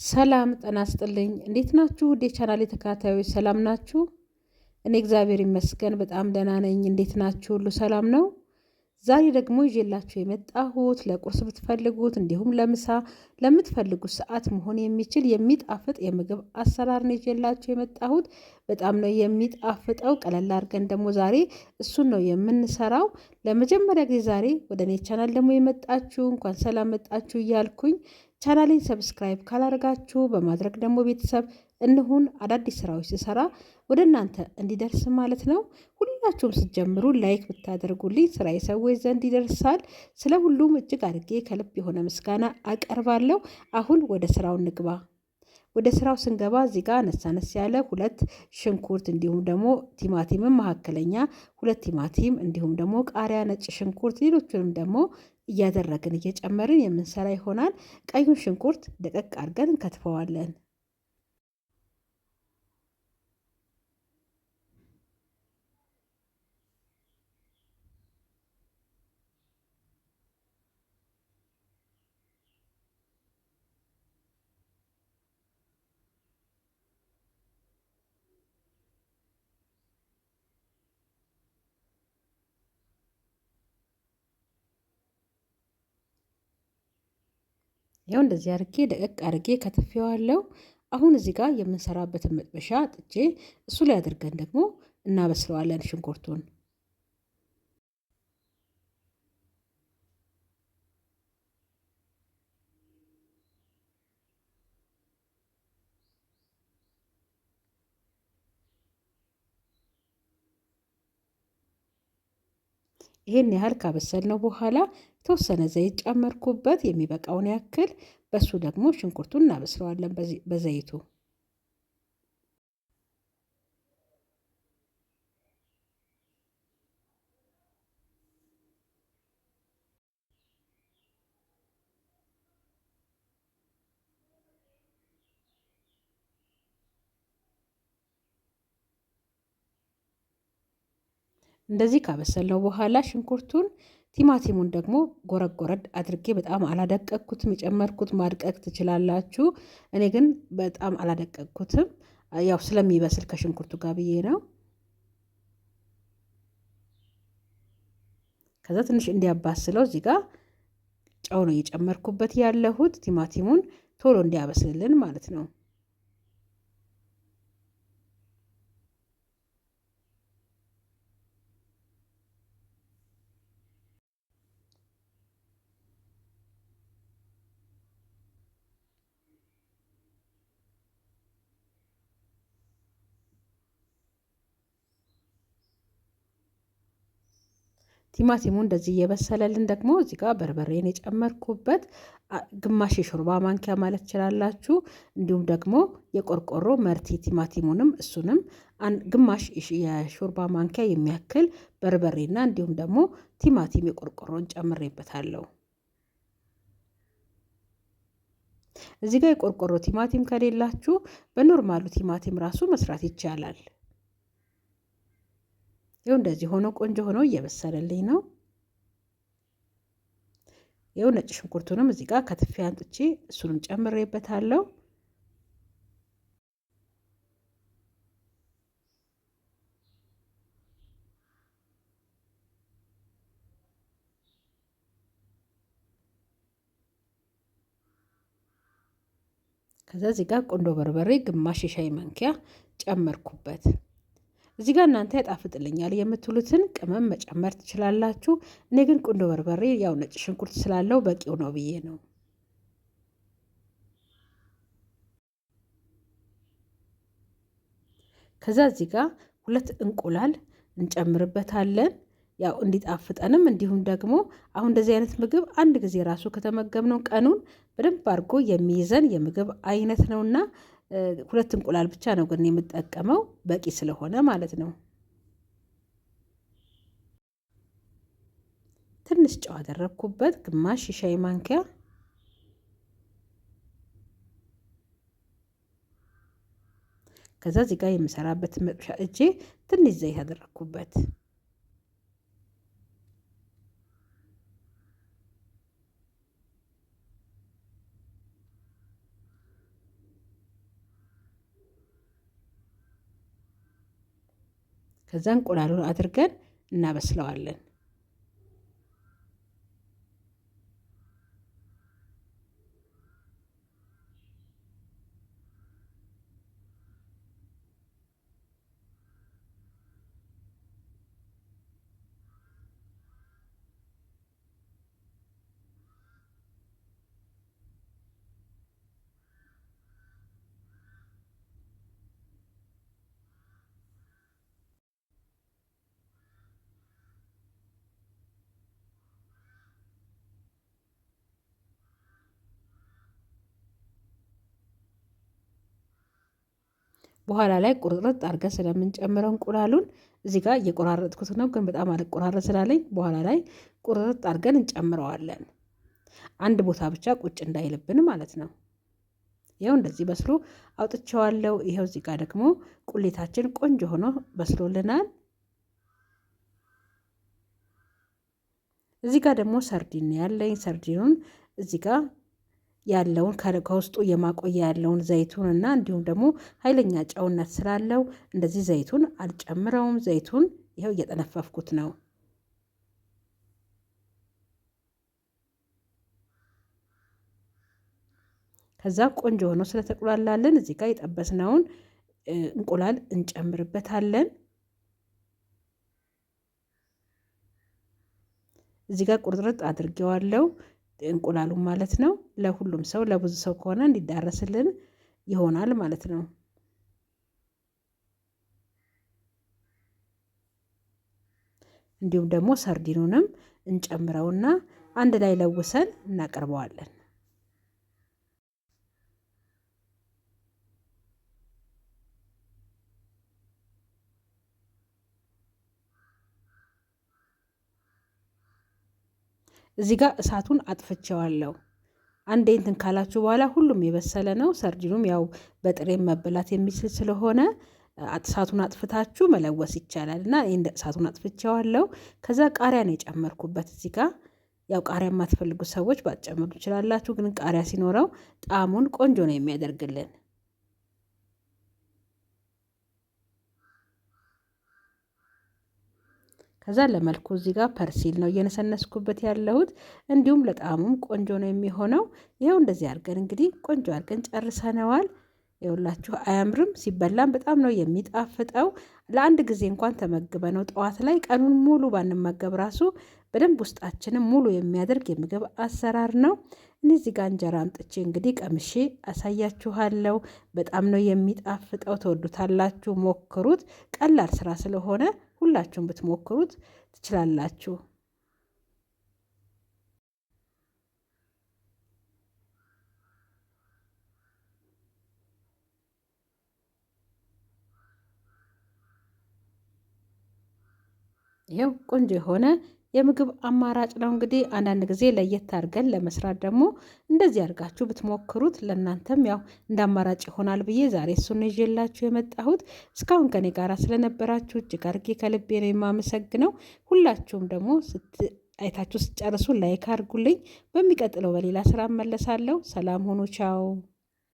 ሰላም ጤና ይስጥልኝ። እንዴት ናችሁ? ውድ የቻናሌ ተከታታዮች ሰላም ናችሁ? እኔ እግዚአብሔር ይመስገን በጣም ደህና ነኝ። እንዴት ናችሁ? ሁሉ ሰላም ነው? ዛሬ ደግሞ ይዤላችሁ የመጣሁት ለቁርስ ብትፈልጉት እንዲሁም ለምሳ ለምትፈልጉት ሰዓት መሆን የሚችል የሚጣፍጥ የምግብ አሰራር ነው ይዤላችሁ የመጣሁት። በጣም ነው የሚጣፍጠው። ቀለል አድርገን ደግሞ ዛሬ እሱን ነው የምንሰራው። ለመጀመሪያ ጊዜ ዛሬ ወደ እኔ ቻናል ደግሞ የመጣችሁ እንኳን ሰላም መጣችሁ እያልኩኝ ቻናሌን subscribe ካላደርጋችሁ በማድረግ ደግሞ ቤተሰብ እንሁን። አዳዲስ ስራዎች ስሰራ ወደ እናንተ እንዲደርስ ማለት ነው። ሁላችሁም ስትጀምሩ like ብታደርጉልኝ ስራ የሰዎች ዘንድ ይደርሳል። ስለ ሁሉም እጅግ አድርጌ ከልብ የሆነ ምስጋና አቀርባለሁ። አሁን ወደ ስራው እንግባ። ወደ ስራው ስንገባ እዚህ ጋር አነስ ያለ ሁለት ሽንኩርት እንዲሁም ደግሞ ቲማቲምም መካከለኛ ሁለት ቲማቲም እንዲሁም ደግሞ ቃሪያ፣ ነጭ ሽንኩርት ሌሎቹንም ደግሞ እያደረግን እየጨመርን የምንሰራ ይሆናል። ቀዩን ሽንኩርት ደቀቅ አድርገን እንከትፈዋለን። ያው እንደዚህ አርጌ ደቀቅ አርጌ ከትፌዋለሁ። አሁን እዚህ ጋር የምንሰራበትን መጥበሻ ጥጄ እሱ ላይ አድርገን ደግሞ እናበስለዋለን ሽንኩርቱን። ይሄን ያህል ካበሰልነው በኋላ የተወሰነ ዘይት ጨመርኩበት፣ የሚበቃውን ያክል። በሱ ደግሞ ሽንኩርቱን እናበስለዋለን በዘይቱ። እንደዚህ ካበሰልነው በኋላ ሽንኩርቱን ቲማቲሙን ደግሞ ጎረድ ጎረድ አድርጌ በጣም አላደቀቅኩትም። የጨመርኩት ማድቀቅ ትችላላችሁ። እኔ ግን በጣም አላደቀቅኩትም፣ ያው ስለሚበስል ከሽንኩርቱ ጋር ብዬ ነው። ከዛ ትንሽ እንዲያባስለው እዚህ ጋር ጨው ነው እየጨመርኩበት ያለሁት፣ ቲማቲሙን ቶሎ እንዲያበስልልን ማለት ነው። ቲማቲሙ እንደዚህ እየበሰለልን ደግሞ እዚህ ጋር በርበሬን የጨመርኩበት ግማሽ የሾርባ ማንኪያ ማለት ትችላላችሁ። እንዲሁም ደግሞ የቆርቆሮ መርቲ ቲማቲሙንም እሱንም ግማሽ የሾርባ ማንኪያ የሚያክል በርበሬና እንዲሁም ደግሞ ቲማቲም የቆርቆሮን ጨምሬበታለሁ። እዚህ ጋር የቆርቆሮ ቲማቲም ከሌላችሁ በኖርማሉ ቲማቲም ራሱ መስራት ይቻላል። ይኸው እንደዚህ ሆኖ ቆንጆ ሆኖ እየበሰለልኝ ነው። ይኸው ነጭ ሽንኩርቱንም እዚህ ጋር ከትፌ አንጥቼ እሱንም ጨምሬበታለሁ። ከዛ እዚህ ጋር ቆንዶ በርበሬ ግማሽ የሻይ ማንኪያ ጨመርኩበት። እዚህ ጋር እናንተ ያጣፍጥልኛል የምትሉትን ቅመም መጨመር ትችላላችሁ። እኔ ግን ቁንዶ በርበሬ ያው ነጭ ሽንኩርት ስላለው በቂው ነው ብዬ ነው። ከዛ እዚህ ጋር ሁለት እንቁላል እንጨምርበታለን። ያው እንዲጣፍጠንም እንዲሁም ደግሞ አሁን እንደዚህ አይነት ምግብ አንድ ጊዜ ራሱ ከተመገብነው ቀኑን በደንብ አድርጎ የሚይዘን የምግብ አይነት ነውና ሁለት እንቁላል ብቻ ነው ግን የምጠቀመው በቂ ስለሆነ ማለት ነው። ትንሽ ጨው አደረግኩበት፣ ግማሽ የሻይ ማንኪያ። ከዛ እዚህ ጋር የምሰራበት መጥበሻ እጄ ትንሽ ዘይት አደረግኩበት። ከዛ እንቁላሉን አድርገን እናበስለዋለን። በኋላ ላይ ቁርጥርጥ አድርገን ስለምንጨምረው እንቁላሉን እዚህ ጋር እየቆራረጥኩት ነው፣ ግን በጣም አልቆራረጥ ስላለኝ በኋላ ላይ ቁርጥርጥ አድርገን እንጨምረዋለን። አንድ ቦታ ብቻ ቁጭ እንዳይልብን ማለት ነው። ይኸው እንደዚህ በስሎ አውጥቼዋለሁ። ይኸው እዚህ ጋር ደግሞ ቁሌታችን ቆንጆ ሆኖ በስሎልናል። እዚህ ጋር ደግሞ ሰርዲን ያለኝ ሰርዲኑን እዚህ ጋር ያለውን ከውስጡ የማቆያ ያለውን ዘይቱን እና እንዲሁም ደግሞ ኃይለኛ ጨውነት ስላለው እንደዚህ ዘይቱን አልጨምረውም። ዘይቱን ይኸው እየጠነፈፍኩት ነው። ከዛ ቆንጆ ሆኖ ስለተቁላላልን እዚህ ጋር የጠበስነውን እንቁላል እንጨምርበታለን። እዚህ ጋር ቁርጥርጥ አድርጌዋለሁ እንቁላሉ ማለት ነው። ለሁሉም ሰው ለብዙ ሰው ከሆነ እንዲዳረስልን ይሆናል ማለት ነው። እንዲሁም ደግሞ ሰርዲኑንም እንጨምረውና አንድ ላይ ለውሰን እናቀርበዋለን። እዚህ ጋር እሳቱን አጥፍቼዋለሁ። አንዴ እንትን ካላችሁ በኋላ ሁሉም የበሰለ ነው። ሰርዲኑም ያው በጥሬም መበላት የሚችል ስለሆነ እሳቱን አጥፍታችሁ መለወስ ይቻላል እና እሳቱን አጥፍቼዋለሁ። ከዛ ቃሪያ ነው የጨመርኩበት እዚህ ጋር። ያው ቃሪያ የማትፈልጉ ሰዎች ባትጨምሩ ትችላላችሁ፣ ግን ቃሪያ ሲኖረው ጣዕሙን ቆንጆ ነው የሚያደርግልን። ከዛ ለመልኩ እዚህ ጋር ፐርሲል ነው እየነሰነስኩበት ያለሁት። እንዲሁም ለጣዕሙም ቆንጆ ነው የሚሆነው። ይኸው እንደዚህ አድርገን እንግዲህ ቆንጆ አድርገን ጨርሰነዋል። ይኸውላችሁ አያምርም? ሲበላም በጣም ነው የሚጣፍጠው። ለአንድ ጊዜ እንኳን ተመግበ ነው ጠዋት ላይ ቀኑን ሙሉ ባንመገብ ራሱ በደንብ ውስጣችንም ሙሉ የሚያደርግ የምግብ አሰራር ነው። እኔ እዚህ ጋር እንጀራ አምጥቼ እንግዲህ ቀምሼ አሳያችኋለሁ። በጣም ነው የሚጣፍጠው። ተወዱታላችሁ። ሞክሩት። ቀላል ስራ ስለሆነ ሁላችሁም ብትሞክሩት ትችላላችሁ። ይኸው ቆንጆ የሆነ የምግብ አማራጭ ነው። እንግዲህ አንዳንድ ጊዜ ለየት አድርገን ለመስራት ደግሞ እንደዚህ አድርጋችሁ ብትሞክሩት ለእናንተም ያው እንደ አማራጭ ይሆናል ብዬ ዛሬ እሱን ይዤላችሁ የመጣሁት። እስካሁን ከኔ ጋር ስለነበራችሁ እጅግ አድርጌ ከልቤ ነው የማመሰግነው። ሁላችሁም ደግሞ አይታችሁ ስትጨርሱ like አድርጉልኝ። በሚቀጥለው በሌላ ስራ እመለሳለሁ። ሰላም ሁኑ። ቻው።